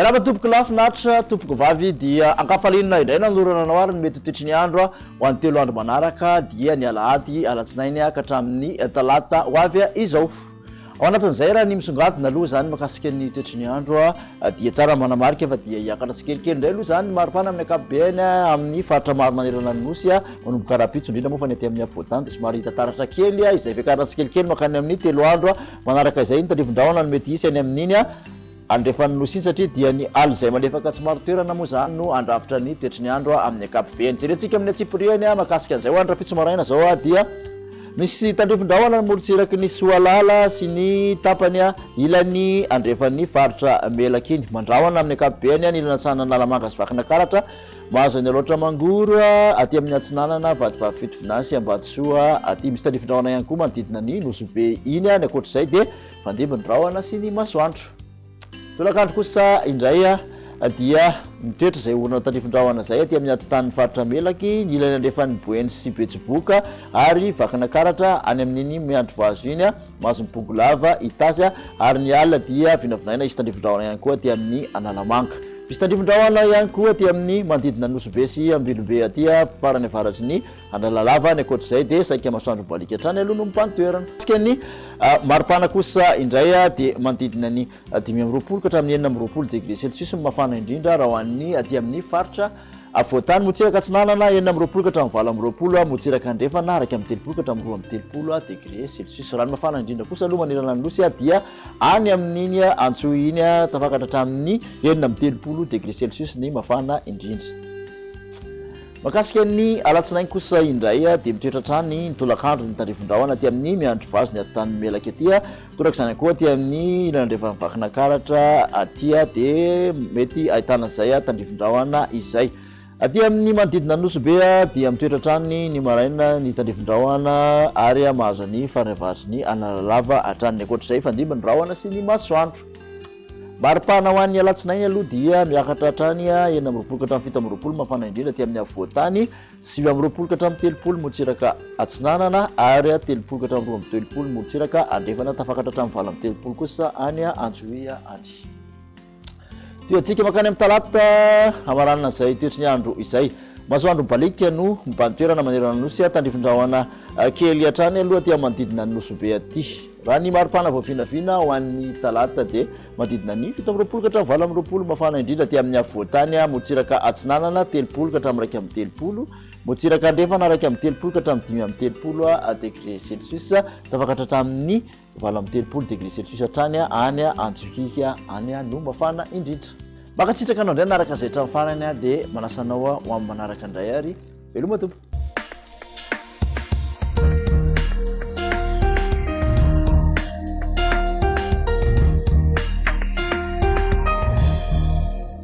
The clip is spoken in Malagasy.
Miarahaba tompoko lahy finaritra tompoko vavy dia ankafaliana indray nanorana anao ary ny mety ho toetry ny andro ho an'ny 3 andro manaraka dia ny alahady, alatsinainy ka hatramin'ny talata ho avy izao. Ao anatin'izay raha ny misongadina aloha izany mahakasika ny toetry ny andro dia tsara ny manamarika fa dia hiakatra tsikelikely indray aloha izany ny maripana amin'ny ankapobeny amin'ny faritra maro manerana ny nosy manomboka rahampitso indrindra moa fa ny aty amin'ny afovoan-tany dia somary hita taratra kely izay fiakarana tsikelikely mankany amin'ny 3 andro manaraka izay ny tandrifin-drahona no mety hisy any amin'iny Andrefan'ny Nosy iny satria dia ny ala izay malefaka tsy marin-toerana moa izany no handrafitra ny toetry ny andro amin'ny ankapobeny. Jerentsika amin'ny antsipiriany mahakasika an'izay ho an'ny rahampitso maraina izao dia misy tandrifin-drahona ny morontsiraky ny Soalala sy ny tapany ilany andrefan'ny faritra Melaky iny. Mandrahona amin'ny ankapobeny ny ilany atsinanan'Analamanga sy Vakinakaratra, mahazo an'i Alaotra Mangoro aty amin'ny atsinanana, Vatovavy Fitovinany sy Ambatosoa aty. Misy tandrifin-drahona ihany koa manodidina ny Nosy Be iny. Ny ankoatr'izay dia Mandimby ny rahona sy ny masoandro. Tolakandro kosa indray dia mitoetra izay orana tandrifin-drahona izay aty amin'ny atitan'ny faritra Melaky, ny ilany andrefan'ny Boeny sy Betsiboka ary Vakinakaratra any amin'iny Miandrivazo iny, mahazo ny Bongolava, Itasy ary ny alina dia vinavinaina hisy tandrifin-drahona ihany koa aty amin'ny Analamanga. Misy tandrifin-drahona ihany koa aty amin'ny manodidina Nosy Be sy Ambilobe aty farany avaratry ny Analalava, ny ankoatr'izay dia saika masoandro mibaliaka hatrany aloha no mibahan-toerana. Mikasika ny maripana kosa indray dia manodidina ny 25 ka hatramin'ny 26 degré celsius ny mafana indrindra raha ho an'ny aty amin'ny faritra afovoan-tany. Motsiraka atsinanana 26 ka hatramin'ny 28, motsiraka andrefana 31 ka hatramin'ny 32 degré celsius. Raha ny mafana indrindra kosa aloha manerana ny nosy dia any amin'iny Antsohihy iny tafakatra hatramin'ny 36 degré celsius ny mafana indrindra. Mahakasika ny alatsinainy kosa indray dia mitoetra hatrany ny tolakandro ny tandrifin-drahona aty amin'ny Miandrivazo ny atitan'ny Melaky aty, toraka izany koa aty amin'ny ilany andrefan'ny Vakinakaratra aty dia mety ahitana izay tandrifin-drahona izay. Aty amin'ny manodidina an'i Nosy Be dia mitoetra hatrany ny maraina ny tandrifin-drahona ary mahazo ny farany avaratry ny Analalava hatrany. Ankoatra izay, hifandimby ny rahona sy ny masoandro. Maripana ho an'ny alatsinainy aloha dia miakatra hatrany 26 ka hatramin'ny 27 mafana indrindra aty amin'ny afovoan-tany, 29 ka hatramin'ny 30 morontsiraka atsinanana ary 30 ka hatramin'ny 32 morontsiraka andrefana, tafakatra hatramin'ny 38 kosa any Antsohihy any. Tohiantsika mankany amin'ny talata hamaranana izay toetry ny andro izay. Masoandro mibaliaka no mibahan-toerana manerana ny Nosy, tandrifin-drahona kely hatrany aloha aty amin'ny manodidina ny Nosy Be aty. Raha ny maripana vao vinavina ho an'ny talata dia manodidina ny 27 ka hatramin'ny 28, mafana indrindra aty amin'ny afovoan-tany, morontsiraka atsinanana 30 ka hatramin'ny 31, morontsiraka andrefana 31 ka hatramin'ny 35 degré celsius, tafakatra hatramin'ny 38 degré celsius hatrany any Antsohihy any no mafana indrindra. Mankasitraka anao indray nanaraka izay hatramin'ny farany dia manasa anao ho amin'ny manaraka indray ary veloma tompoko.